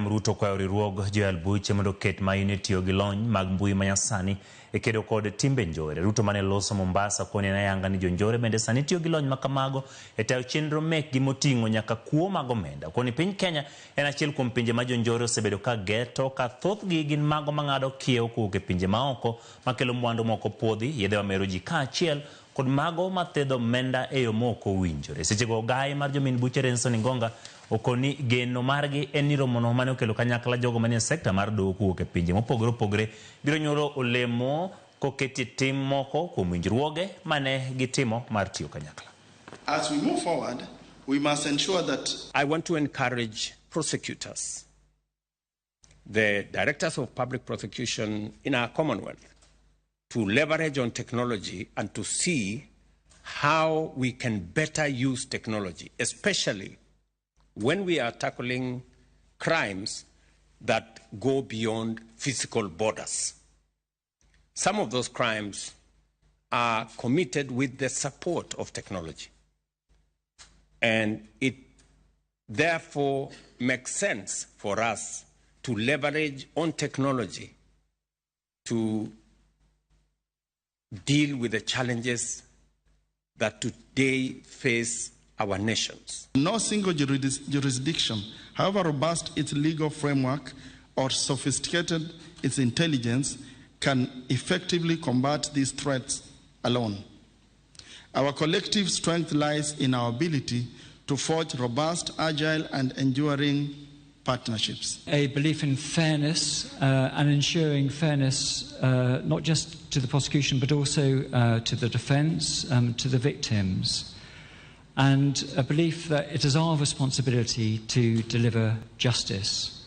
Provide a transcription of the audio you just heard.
William Ruto okwayo riwruog joyal buche mondo oket maino e tiyo gi lony mag mbui manyasani e kedo kod timbe njore. Ruto mane loso Mombasa koni en ayanga ni jonjore bende sani tiyo gi lony makamago e tayo chenro mekgi moting'o nyaka kuo mag omenda. Okoni piny Kenya en achiel kuom pinje ma jonjore osebedo ka geto ka thothgi gin mago mang'ado kiewo kowuok e pinje maoko makelo mwandu moko puodhi, yedhe mamero ji kaachiel kod mago mathedho omenda e yo mok owinjore. Sechego ogaye mar jomin buche Renson Ingonga okoni geno margi en ni romono mane okelo kanyakla jogo manie sekta mar doho kowuok e pinje mopogore opogore biro nyuolo olemo koketie tim moko kuom winjruoge mane gitimo mar tiyo kanyakla. As we move forward, we must ensure that I want to encourage prosecutors, the directors of public prosecution in our Commonwealth, to leverage on technology and to see how we can better use technology, especially when we are tackling crimes that go beyond physical borders. Some of those crimes are committed with the support of technology. And it therefore makes sense for us to leverage on technology to deal with the challenges that today face our nations. No single jurisdiction, however robust its legal framework or sophisticated its intelligence, can effectively combat these threats alone. Our collective strength lies in our ability to forge robust, agile, and enduring partnerships. A belief in fairness and ensuring fairness not just to the prosecution but also to the defence, to the victims, and a belief that it is our responsibility to deliver justice.